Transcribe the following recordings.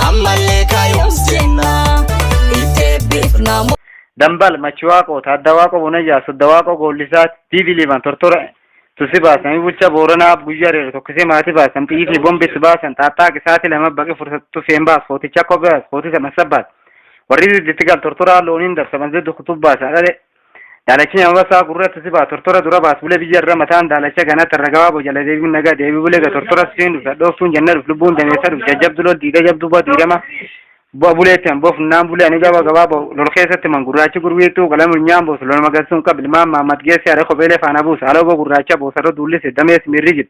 Ammallee kaayyoms jenna itti eebbifna. Dambal, Machiwaaqoo, Taaddawaaqoo, Bonayyaa, Soddawaaqoo, Goollisaa, Diibi Liiban, Tortora, Tusi baasan, Bulcha Booranaa, Guyyaa Reeru, Tokkisee Maatii baasan, Xiyyitii Bombis baasan, Xaaxxaa Qisaati lama baqe fursattu feen baas, Kooticha Kophee baas, Kootisa Masabbaas. Warri didditti gal tortoraa looniin dabsa, Banzee Dukutub baasa, Dhale. Daalachi nama basaa gurra tusi baa tortora dura baas bule biyya irra mataan daalacha gana tarra gabaaboo jala deebiin nagaa deebii bule ga tortora siin dhufa dhooftuun janna dhuf lubbuun dameessa dhuf jajjabdu lol diida jabdu bu'a diidama bu'a buleetti an bofunnaan bule ani gaba gabaaboo lol keessatti man gurraachi gurwiituu qalamu nyaan boosu lol magarsuun qab ilmaan maammat geesse are kopheelee faana buusa aloo gurraacha boosarra duullise damees miirri jidhe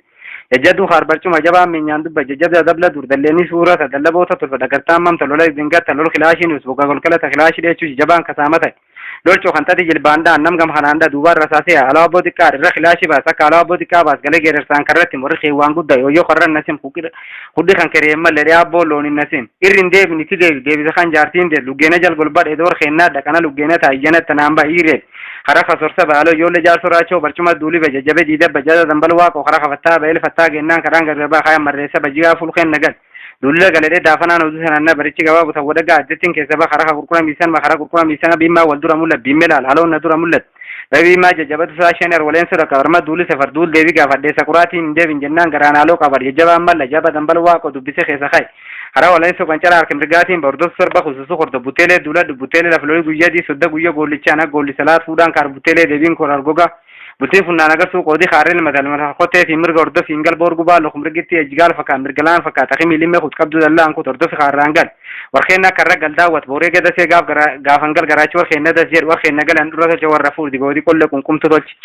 jajjaduu haar barcuma jabaan minyaan dubba jajjabda dabla dur dalleenii suurata dallaboota tolfa dhagartaan mamta lola dingatta lol kilaashiin us boga golkalata kilaashii dheechuu jabaan kasaama ta'e lolchoo kan xati jilbaan dhaan nam gam kanaan dha duubaan rasaasee alaa abboo xiqqaa irra kilaashii baas akka alaa abboo xiqqaa baas galee geerarsaan karratti warri keewwaan guddaa yooyyoo karran nasim hudhi kan kereen malle dhee abboo loon hin nasim irri hin deebin itti deebi deebisa kan jaartiin deeb luggeena jal golba dheedoor keennaa dhaqana luggeena taayyana tanaan ba iiree hara kasorsa baaloo ijoollee jaarsoo raachoo barcuma duuli ba jajjabe diida bajjata dambal waaqoo hara kafattaa ba'eel fattaa gennaan karaan gargarbaa kaaya marreessa bajigaa fulkeen nagal Dullila galedhe daafanaan oduu sananna barichi gabaabu tan wadaga addettiin keessa ba karaa gurgura miisan ba karaa gurgura miisan biimmaa wal dura mul'at biimme laal haloon na dura mul'at biimmaa jajjabatu saa shan arwaleen soda qabarma duuli safar duul deebi gaafadhe sakuraatiin hin deebin jennaan garaan haaloo qabar jajjabaan malla jaba dambal waaqo dubbise keessa ka'e karaa waleen so qancara harka mirgaatiin ba hordof sorba kususu hordo buteelee duula buteelee laflolii guyyaa dii sodda guyya goollichaan goolli salaat fuudhaan kaar buteelee deebiin koor argoga Bultiin funnaan agarsuu qoodii kaarreen matal mata kottee fi mirga hordofi hin galba orgubaa loku mirgitti ejjigaal fakkaa mirgalaan fakkaa takimi limme kut qabduu dallaan kut hordofi kaarraan gal warkeenna karra gal daawwat booree gadasee gaaf gaafan gal garaachi warkeenna das jedhu warkeenna galan dura tolche warra fuudhi goodii qolle qunqumtu tolche.